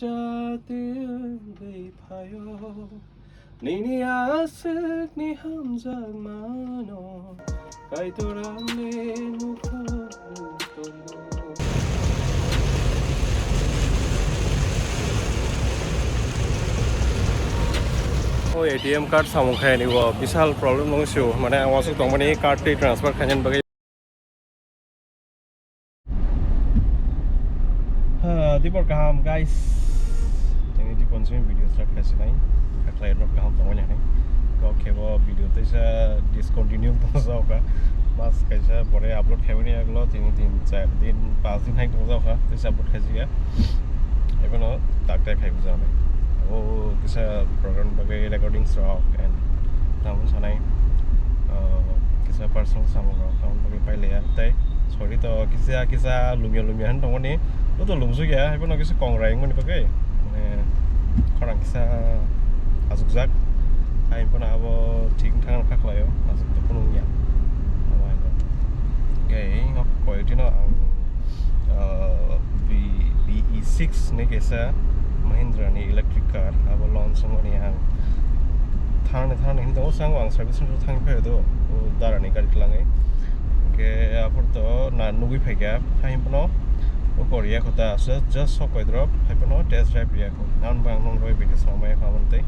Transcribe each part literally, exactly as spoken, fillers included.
Chati wngwi phaio, nini aswkni hamjakmano, Kaitor angni nukhungwi tongo. O A T M card samung khaini o bisal problem nung sio, mane ang wasuk tongmani card tei transfer khainani bagwi. Ha, dibor kaham, guys. Tini di ponsimi video start khasinai. Khaklai rok kaham tongmani hani. Kok khebo video teisa discontinue tongsa oka. Mas kaisa pore upload khaimani aglo tini tin char din panch din hai tongsa oka. Teisa upload khaisiya. Ebono tak tak khai bujanai. O kisa program bagwi recordings rok and tamon sanai, uh, kisa personal samung rok tamon bagwi pailaiya. Tei sorry to kisa kisa lumya lumya han tongmani. O to lumsukya, haiphano kisa kongrai wngmani bagwi. Mane khorang kisa asukjak. Haiphano abo thik thang kha khlaio. Asuk to phunukya. Abo hai. Kei nok koi dino ang, uh, B, B E six ni kaisa Mahindra ni electric car, abo launch wngmani ang thani thani hinwi tongo, sango ang service center thangwi phai do, o dara ni gari twlangwi. Hwnkhe aphuru to na nugwi phaikha, hai phano o Korea kota just, just sok koidrop, hai phano test drive riya. Nang bang nong roi bini samaya kha mantei.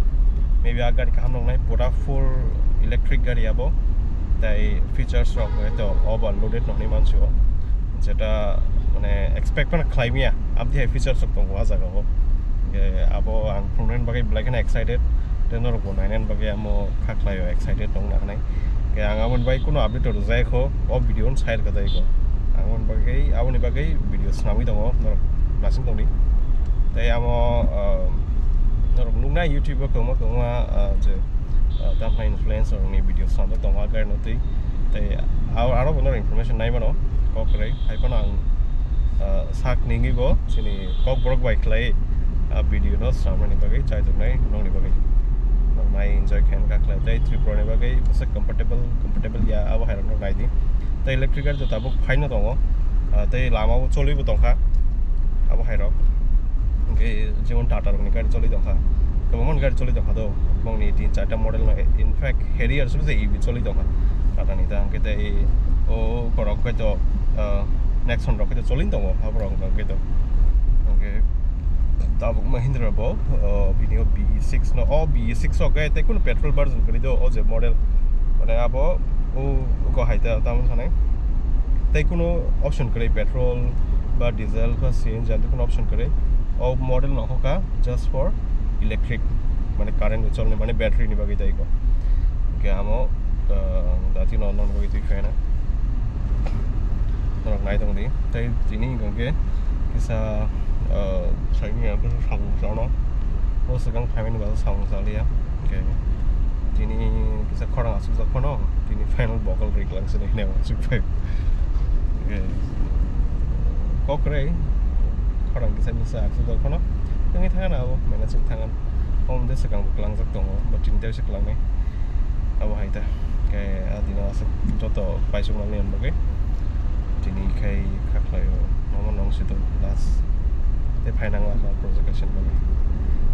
Maybe a gari kaham nong nai, pura full electric gari abo. Tai features rok to overloaded nong ni mansi o. Jeta mane expect mana khlai miya. Abdi hai features rok tongo a jaga o. Ge abo ang phunuknani bagwi belai kheno excited. Tei norok bo nainani bagwi amo kha khlai o excited tong na hinai. Ge ang aboni bagwi kuno update rwjak kho. O video no sai rwkha jai kho. Ang aboni bagwi, aboni bagwi video swnamwi tongo, norok nasing tongdi. Tei amo, ah, norok nuknai YouTube o kwbangma kwbangma, ah, je, ah, tamni influencer ni video swnamjak tongo, a gari no twi. Tei aro, aro bo norok information nai mano, kok kwrwi. Hai phano ang, ah, sak ningwi bo chini kok borok bai khlai, ah, video no swnamnani bagwi chai tongnai nokni bagwi. Norok nai enjoy khe wngkha khlai. Tei Tripura ni bagwi bwswk comfortable, comfortable ya, abo hai rok no nai di. Tei electric gari to tabuk phaino tongo, ah, tei lama o cholibo tongkha abo hai rok. Hwnkhe jemon Tata rok ni gari choli tongkha, kwbangma ni gari choli tongkha do, bongni tin charta model no, in fact Harrier sulu je E V choli tongkha Tata ni ta, hwnkhe tei o borok khe to, ah, Nexon rok khe to choli tongo abo rok hwnkhe to, hwnkhe tabuk Mahindra bo, ah, bini o B E six no, o B E six o khe tei kunu petrol version kwrwi do, o je model mane abo o, o hai ta tamo sanai. Tei kunu option kwrwi, petrol ba diesel ba C N G, ani kunu option kwrwi. O model no hokha just for electric, mane current bai cholni, mane battery ni bagwi tei ko. Hwnkhe amo, ah, dati no, no bagwi twi phaina. Norok nai tongdi. Tei tini hwnkhe kisa, ah, saini ang samung chano. O swkang phaimani bagwi samung chaliya. Hwnkhe tini kisa khorang asukjak phano, tini final bokol rik lang sini hwnwi ang asuk phai. Hwnkhe kok kwrwi khorang kisa misa asukjak phano, wngwi thangano abo manage wngwi thangano. Omo de swkang bo kwlangjak tongo, bo tini tei se kwlangnai. Abo hai ta. Hwnkhe a dino aswk joto paisuk nangni hwn bagwi tini khai kha khlaio. Omo nong si to last. Tei phainang la kha project kaisa bagwi.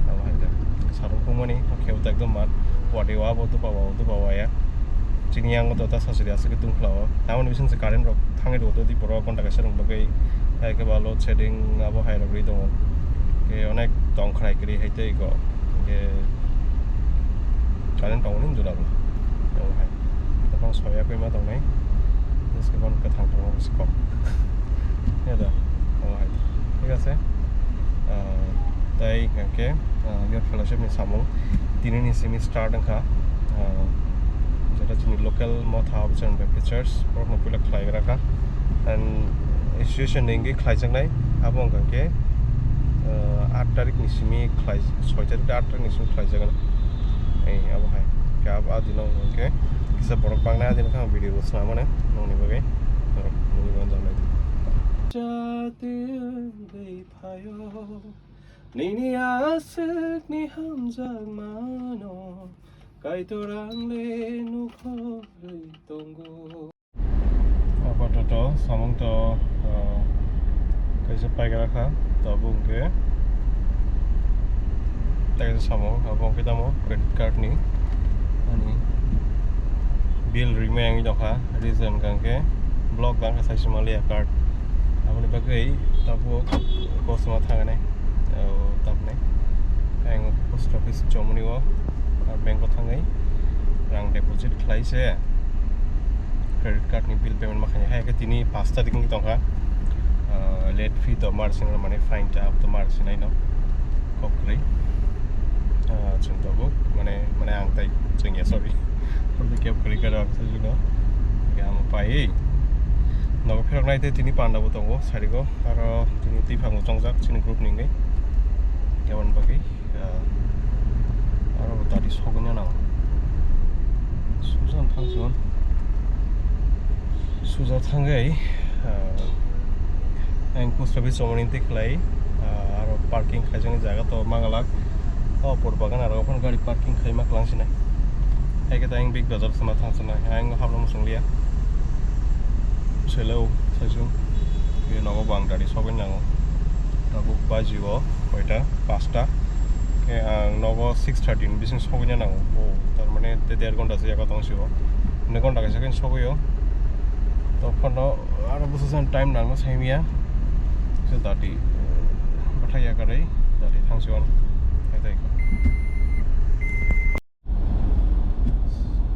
Abo hai ta. Sarung phungmani, o khe bo to ekdom mat. Wadi wa bo dupa wa, dupa wa ya. Chini yang to ta sasiri aswk tong khlao. Tamoni bising se current rok thangwi rw to di poro ghonta kaisa rok bagwi. Hai khe ba load shedding abo hai rok ri tongo. Khe onek tong khwnai kwrwi hai tei go. Hwnkhe current tongmani jora bo. Tong hai. Tokon soya khe ma tongnai. Tei se bon kwthang tongo bwswk kok. Ya da. Tong hai. Thik ase. Ah, tei hwnkhe, ah, Youth Fellowship ni samung. Tini ni simi start wngkha. Ah, jeta chini local Motha Baptist Church, borokno puila khlai gra kha. And association ni wngwi khlaijaknai, abo wngkha khe, ah, aat tarik ni simi khlai, soi tarik tei aat tarik ni simi khlaijaknai. Ei, abo hai. Khe abo, abo dino hwnkhe kisa borok bangnai, abo dino khe ang video bo swnam mano, nongni bagwi. Borok nini bagwi jamlai. Chati wngwi phaio, nini aswkni hamjakmano, Kaitor ang le nukhorwi tongo. Apatot samung to, ah, kaisa paigara kha, tabuk hwnkhe Samo, abo wngkhe tamo credit card ni ani bill rimai wngwi tongkha, reason hwnkhe block tangkha saisima liya card, aboni bagwi tabuk customer thangani, o, tamni ang post office chomoni o ar bank o thangwi rang deposit khlai se credit card ni bill payment ma khainai. Hai khe tini paanch tarik wngwi tongkha, ah, late fee to mar sinai mane fine ta to mar sinai no kok kwrwi. Ah, chwng tabuk mane, mane ang tai chwng ya, sorry. Kok kwrwi khe ang sajwk no. Ya, ang pai. Nogo phirok nai tei tini panda bo tongo sarigo, aro tini twi phango chongjak chini group ni wngwi. Aboni bagwi. Ya, aro bo dati sogwina nango. Suja thangsigon. Suja thangwi, ah, ang post office chomoni tei khlai, ah, aro parking khaijaknai jaga to mangalak. O por bagan aro phano gari parking khaima kwlangsinai. Hai khe ta ang Big Bazaar sima thangsinai. Ang hapno muchung liya. Selo, saichung. Bini nogo bo ang dati sogwina nango. Tabuk baji o koita? Paanch ta. Khe ang nogo six thirty ni bising sogwina nango. O, tar mane tei der ghonta se yago tong sio. Hwnwi ghonta kaisa khe sogwio. Tokphano aro bwswk time nangno saimia. Se dati, eh, bwthai yakarwi dati thangsiwan. Hai tei.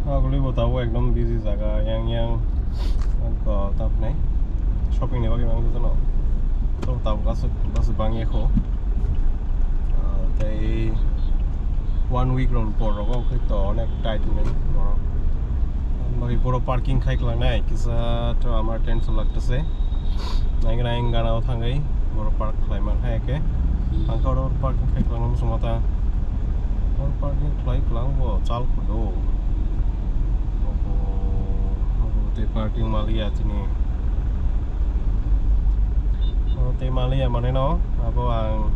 Aguli bo tabuk ekdom busy jaga, yang yang, ko, tamni shopping ni bagwi mang jano. To tabuk aswk, aswk bangya kho. Ah, tei one week rok ni por rogo khe to onek tight ni borok. Bari puro parking khai klangnai, kisa to amar tension lagtase. Naikhe naikhe gana o thangwi borok park khlai mankha eke. Ang khe oro parking khai kwlangma muchungma ta. Oro parking khlai kwlang bo chal kudo. Obo, obo tei parking maliya chini. Oro tei maliya mane no abo ang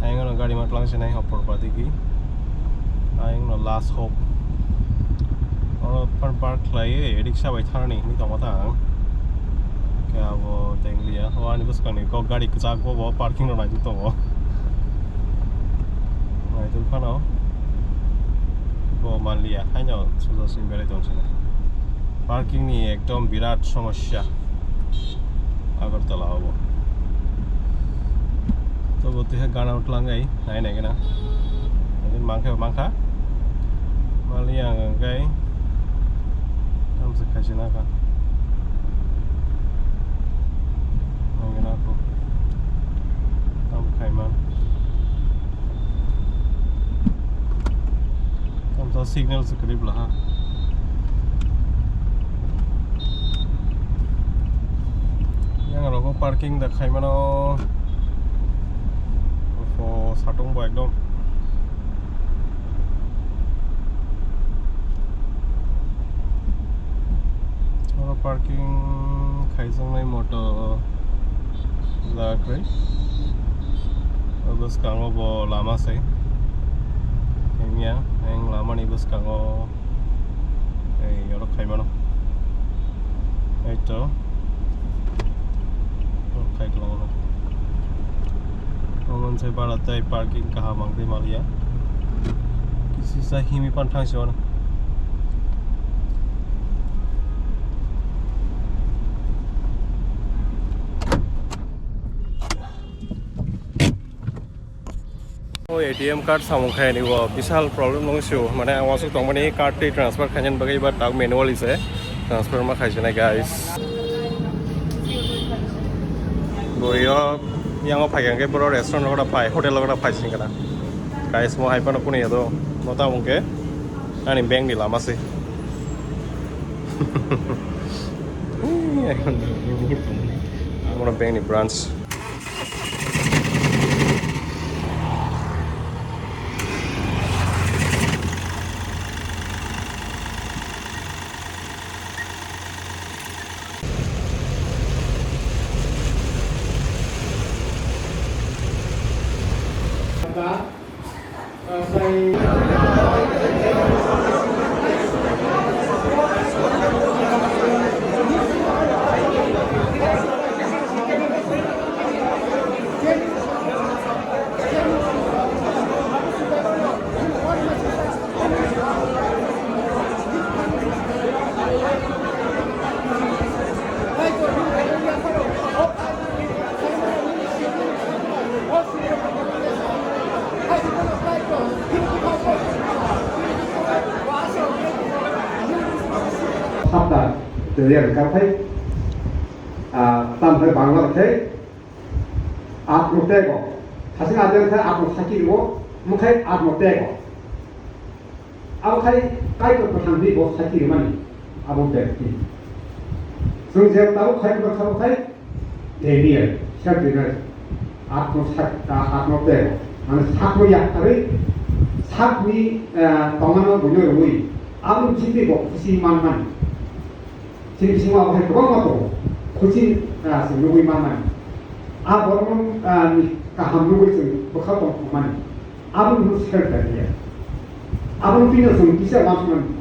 ayang no gari ma twlang sinai hopor padi ki. Ayang no last hope. Oro park khlai riksa bai tharni hinwi tongma ta ang. Khe abo tenglia. O ani bwskangni kok gari kwchak bo, bo parking rw naitwi tongo. Naitwi phano bo manliya, haino suja simi berai tong sini. Parking ni ekdom birat somosya Agartala o bo. To bo twi gana o twlang ai. Nai nai gana. Mangkha, mangkha. Mali ang ang kai. Tamsa khaisi na ka. Ang gana ko. Tam khai man. Tamsa signal se kwrwi bwla ha. Yang rogo parking da khai mano. Ofo satung bo ekdom. Oro parking khaijaknai moto jaga kwrwi. O bwskango bo lama se. Himya, ang lamani bwskango. Ei, oro khai mano. Ei to. Oro khai kwlangno. Omo se bara tei parking kaham ang tei maliya. Kisi sa himi pan thang se oro. O A T M card samung khaini bo bisal problem nung sio, mane ang wasuk tongmani card twi transfer khainani bagwi ba tak manually se transfer ma khaijana, guys. Boyo yango phai khe boro restaurant rok pai, hotel rok pai sing kana. Guys, mo hai pano kuni yado, mo ta mungke ani bank ni lama se. Mo bank ni branch. Jeliya rwkha khai, ah, tamo khe Bangla khe atmo tego. Hasing ajar khe atmo saki rwo, mo khai atmo tego. Abo khai Kaitor kwthang di bo saki rwmani abo bekti. Chwng je tamo khai bo thabo khai Daniel, sir Daniel, atmo sak, ah, atmo tego. Mane sakno yaktarwi sakni, ah, tongmano buino rwui abo chini bo khusi manmani. Chini bisingo abo hai kwbangma tongo. Khuchi, ah, chwng nugui manmani. A borokno, ah, ni kaham nugui chwng bwkha tong thangmani. Abo no self idea. Abo no tino chwng kisa uansukmani.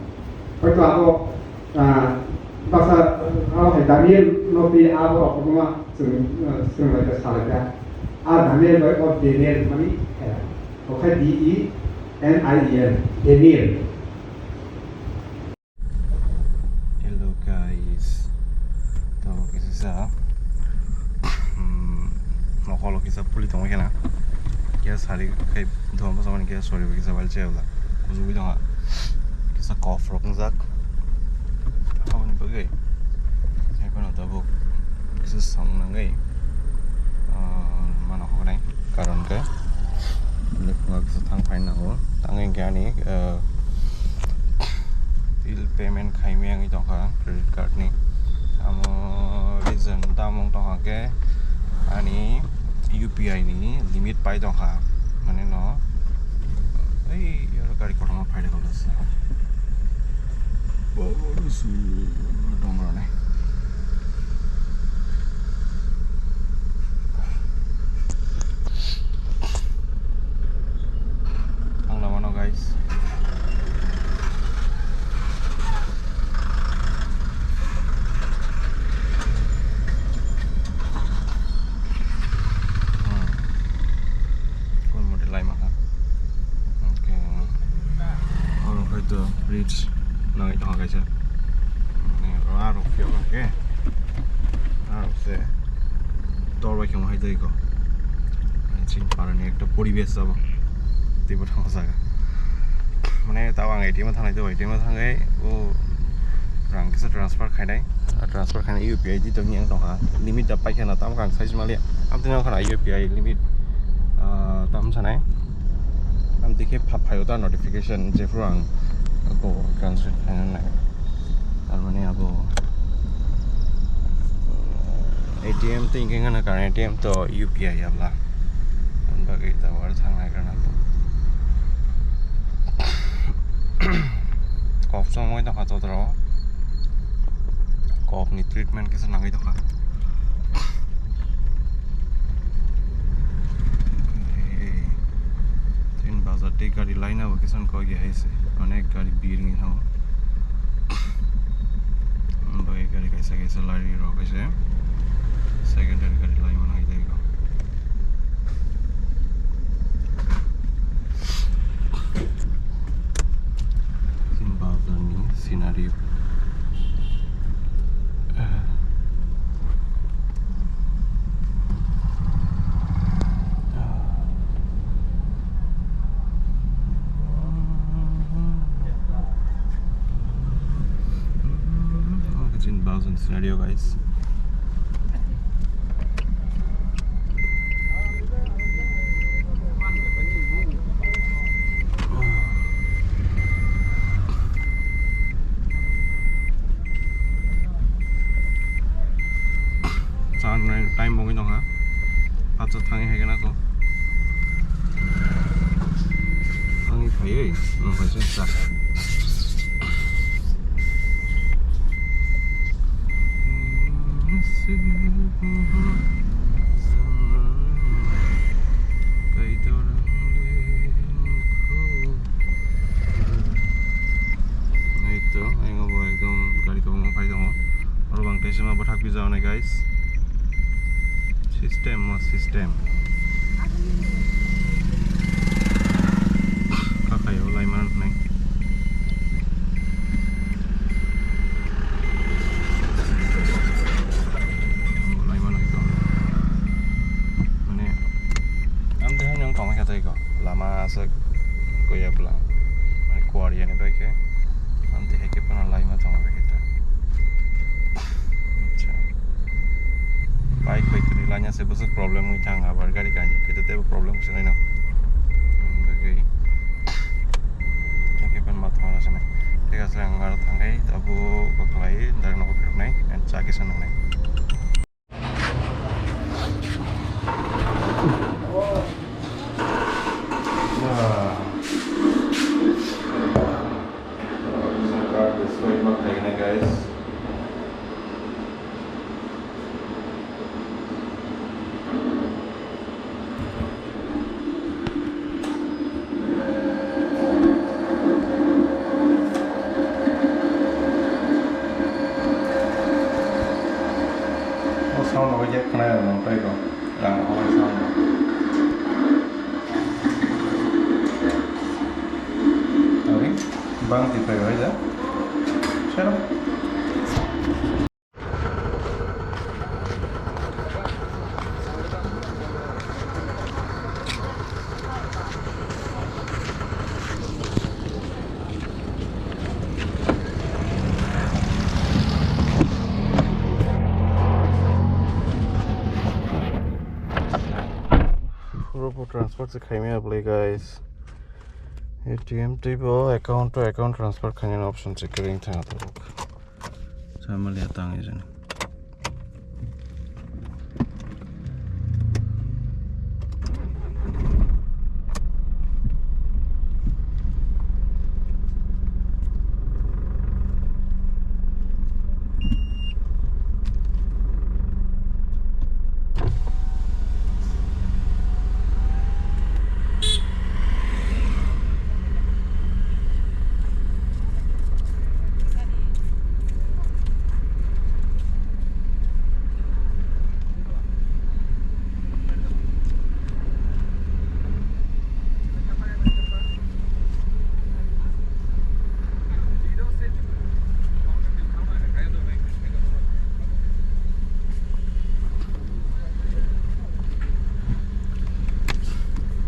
Hoito abo, ah, baksa, ah, abo hai Daniel no twi abo rok kwbangma chwng, ah, chwng lai kha, sa lai kha. A Daniel bai o Daniel mani, eh, o khe D E N I E L, Daniel. Hello guys, to kisa sa, hmm, mokolo kisa puli tongwi khena, kisa sari khai dhoma samani kisa sori kisa bal chebla, kujugwi tongha, kisa kof rok wngjak, aboni bagwi, ekhono tabuk kisa song nangwi, ah, mano hwnai. Karon khe, belai phunga kisa thang phai nango. Tang hinkhe ani, eh, bill payment khaimaya wngwi tongkha credit card ni. Amo reason tamo wng tongkha khe ani U P I ni limit pai tongkha. Mane no, ei oro gari kotorma phai rwkha se. Boru su dong rani. Ang lama no, guys. Hmm. Kun mote lai maka. Okay. Oro khai to bridge nai tong kaisa. Ni aro phiyok khe. Aro se. Dol bai khe mo hai dai ko. Chini parani ekta poribesh abo. Teibo thangma jaga. Mane tabo ang A T M o thangnai, teibo A T M o thangwi o rang kisa transfer khainai. A transfer khainai U P I di tongni ang tongkha. Limit da paikha na tamo khe ang size maliya. Amtwino khana U P I limit, ah, tam sanai. Amtwi khe pha-, phaio ta notification jephru ang ko transfer khainai. Tar mane abo, A T M tei hwnkhe gana karon A T M to U P I abla. Ani bagwi tabuk aro thang nai gana bo. Kok chomwi tongkha totoro. Kok ni treatment kisa nangwi tongkha. Tin bazar tei gari laina bo kisa kok ya hai se. Onek gari bir ni thango. Bai gari kaisa kaisa lari rok kaisa secondary gari lai mano hai tei ko. Bazar ni scenario. Imagine bazar scenario, guys. Chanai time bo wngwi tongkha. Pacha thangwi hai gana kho. Thangwi phaiwi, nwng bai se chak. Naito, ang bo ekdom gari kwbangma phai tongo. Oro bang kaisa ma bwthak bijak nai, guys. System mo system. Kakhayo laimano hwnwi. Laimano hwnwi tong. Mane, ang tei hwnwi tongma khe tei ko. Lama aswk goya bwla. Mane, kuar yani bai khe. Ang tei hai khe phano laima tongma bai khe ta. Bike bai kwrwi lanya se bwswk problem wngwi thang, abar gari kainwi khe tei teibo problem se naino. Hmm, bagwi. Khe pen ma thangna se nai. Thik ase, ang aro thangwi abo kok khlai direct nogo phiroknai and cha kisa nwngnai. Guys. O sound o je khna ya nang tai ko. Rang hoi sound. Ari, bang di pai hoi da. Sero. Robo transfer se khaimaya bwlai, guys. A T M teibo account to account transfer khainani option se kwrwi wngtha tabuk. Samaliya tang ijani.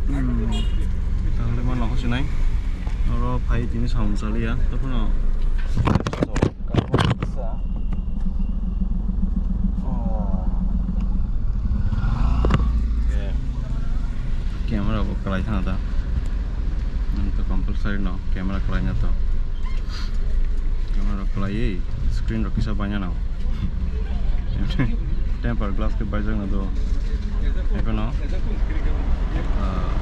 Hmm. Tangli ma nokho sinai. Oro phai tini samung chaliya. Tokhono. Camera bo kwlai thang da. Nang to compulsory no camera kwlai na to. Camera kwlai screen rok kisa baina no. Tempered glass ke baijak na do. Ekono, ah,